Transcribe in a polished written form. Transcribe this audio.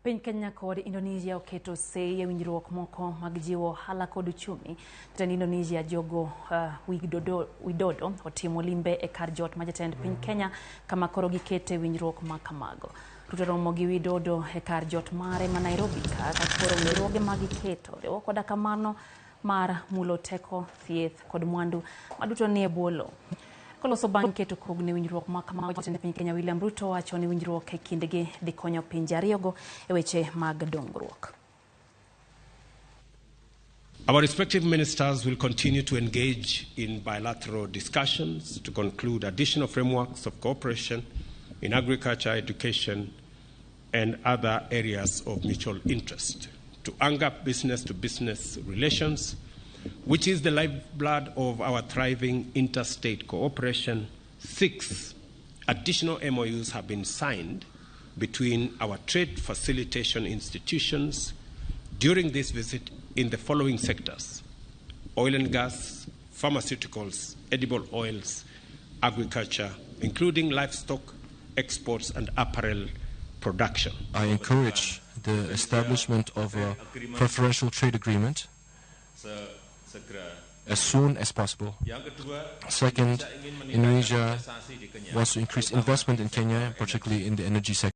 Piny Kenya kod Indonesia oketo sei e winjruok moko mag jiwo ohala kod uchumi. Jatend Indonesia Joko Widodo otimo limbe e kar jot ma jatend piny Kenya kama koro gikete winjruok ma kamago. Ruto romo gi Widodo e kar jot mare ma Nairobi kaka koro winjruoge ma giketo riwo koda kamano mar mulo teko, thieth kod mwandu maduto nie bwo lowo. Koloso bang' keto kogno e winjruok ma kamago, jatend piny Kenya William Ruto wacho ni winjruok e kindgi dhi konyo pinje ariyogo e weche mag dongruok. Our respective ministers will continue to engage in bilateral discussions to conclude additional frameworks of cooperation in agriculture, education, and other areas of mutual interest, to anchor business to business relations, which is the lifeblood of our thriving interstate cooperation. 6 additional MOUs have been signed between our trade facilitation institutions during this visit in the following sectors: oil and gas, pharmaceuticals, edible oils, agriculture, including livestock exports and apparel production. I encourage the establishment of a preferential trade agreement as soon as possible. Second, Indonesia wants to increase investment in Kenya, particularly in the energy sector.